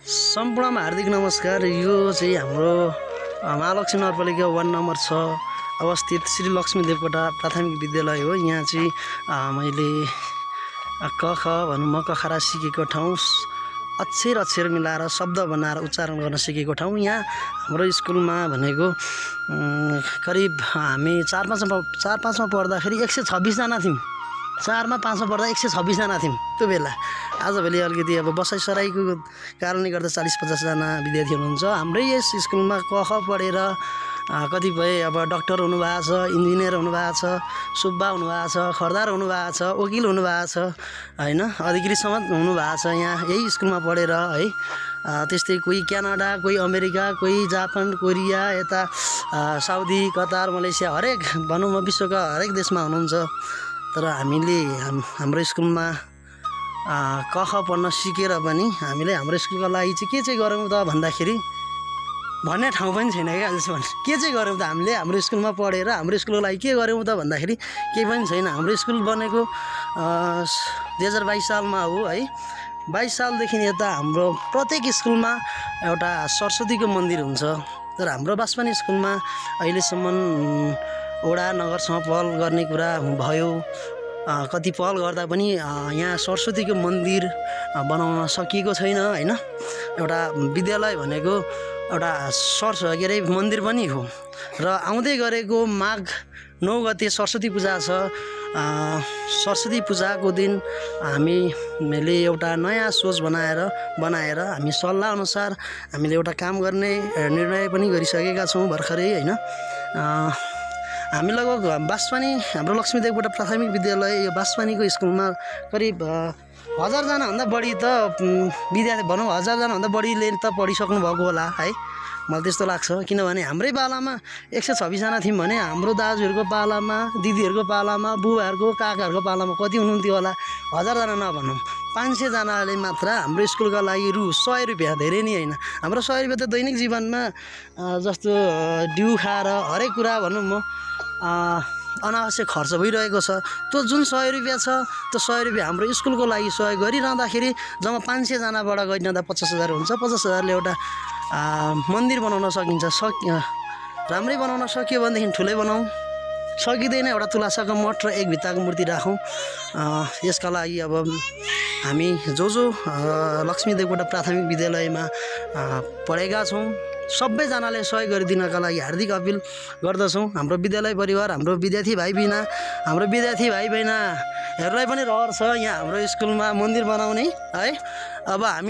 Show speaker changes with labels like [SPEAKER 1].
[SPEAKER 1] सम्पूर्णमा हार्दिक नमस्कार। यो चाहिँ हाम्रो महालक्ष्मी नगरपालिका 1 नम्बर 6 अवस्थित श्री लक्ष्मी देवकोटा प्राथमिक विद्यालय हो। यहाँ चाहिँ मैले क ख भनौँ म क खरा सिकेको ठाउँ, अक्षर मिलाएर शब्द बनाएर उच्चारण गर्न सिकेको ठाउँ। यहाँ हाम्रो स्कुलमा भनेको करिब हामी 4-5 मा पढ्दाखेरि 126 जना थियौँ। 4 मा 5 मा पढ्दा 126 जना थियौँ त्यो बेला। आजभोलि अलिकति अब बसाइसराईको कारणले गर्दा 40-50 जना विद्यार्थी हुनुहुन्छ। हाम्रै यस स्कुलमा क ख पढेर कतिपय अब डाक्टर हुनुभएको छ, इन्जिनियर हुनुभएको छ, सुब्बा हुनुभएको छ, खरदार हुनुभएको छ, वकिल हुनुभएको छ, हैन, अधिकृतसम्म हुनुभएको छ यहाँ यही स्कुलमा पढेर है। त्यस्तै कोही क्यानाडा, कोही अमेरिका, कोही जापान, कोरिया, यता साउदी, कतार, मलेसिया, हरेक भनौँ म विश्वका हरेक देशमा हुनुहुन्छ। तर हामीले हाम्रो स्कुलमा क ख पढ्न सिकेर पनि हामीले हाम्रो स्कुलको लागि चाहिँ के चाहिँ गरौँ त भन्दाखेरि भन्ने ठाउँ पनि छैन क्या अहिलेसम्म। के चाहिँ गरौँ त हामीले हाम्रो स्कुलमा पढेर हाम्रो स्कुलको लागि के गरौँ त भन्दाखेरि केही पनि छैन। हाम्रो स्कुल बनेको 2022 सालमा हो है। 22 सालदेखि यता हाम्रो प्रत्येक स्कुलमा एउटा सरस्वतीको मन्दिर हुन्छ। तर हाम्रो बासपानी स्कुलमा अहिलेसम्म वडा नगरसँग पहल गर्ने कुरा भयो। कति पहल गर्दा पनि यहाँ सरस्वतीको मन्दिर बनाउन सकिएको छैन हैन। एउटा विद्यालय भनेको एउटा के अरे मन्दिर पनि हो। र आउँदै गरेको माघ 9 गते सरस्वती पूजा छ। सरस्वती पूजाको दिन हामीले एउटा नयाँ सोच बनाएर हामी सल्लाह अनुसार हामीले एउटा काम गर्ने निर्णय पनि गरिसकेका छौँ भर्खरै हैन। हामी लगभग बासपानी हाम्रो लक्ष्मी देवकोटा प्राथमिक विद्यालय यो बासपानीको स्कुलमा करिब 1000 जनाभन्दा बढी त विद्यार्थी भनौँ 1000 जनाभन्दा बढीले त पढिसक्नु भएको होला है, मलाई त्यस्तो लाग्छ। किनभने हाम्रै पालामा 126 जना थियौँ भने हाम्रो दाजुहरूको पालामा, दिदीहरूको पालामा, बुबाहरूको, काकाहरूको पालामा कति हुनुहुन्थ्यो होला? 1000 जना नभनौँ, 500 जनाले मात्र हाम्रो स्कुलका लागि 100 रुपियाँ, धेरै नै होइन। हाम्रो 100 रुपियाँ त दैनिक जीवनमा जस्तो डिउ खाएर हरेक कुरा भनौँ म अनावश्यक खर्च भइरहेको छ। त्यो जुन 100 रुपियाँ छ त्यो 100 रुपियाँ हाम्रो स्कुलको लागि सहयोग गरिरहँदाखेरि जम्मा 500 जनाबाट गरिरहँदा 50,000 हुन्छ। 50,000ले एउटा मन्दिर बनाउन सकिन्छ। राम्रै बनाउन सक्यो भनेदेखि ठुलै बनाऊ, सकिँदैन एउटा तुलासाको मठ र एक भित्ताको मूर्ति राखौँ। यसका लागि अब हामी जो लक्ष्मी देवकोटा प्राथमिक विद्यालयमा पढेका छौँ सबैजनाले सहयोग गरिदिनका लागि हार्दिक अपिल गर्दछौँ। हाम्रो विद्यालय परिवार, हाम्रो विद्यार्थी भाइ बहिनीहरूलाई पनि रहर छ यहाँ हाम्रो स्कुलमा मन्दिर बनाउने है। अब हामी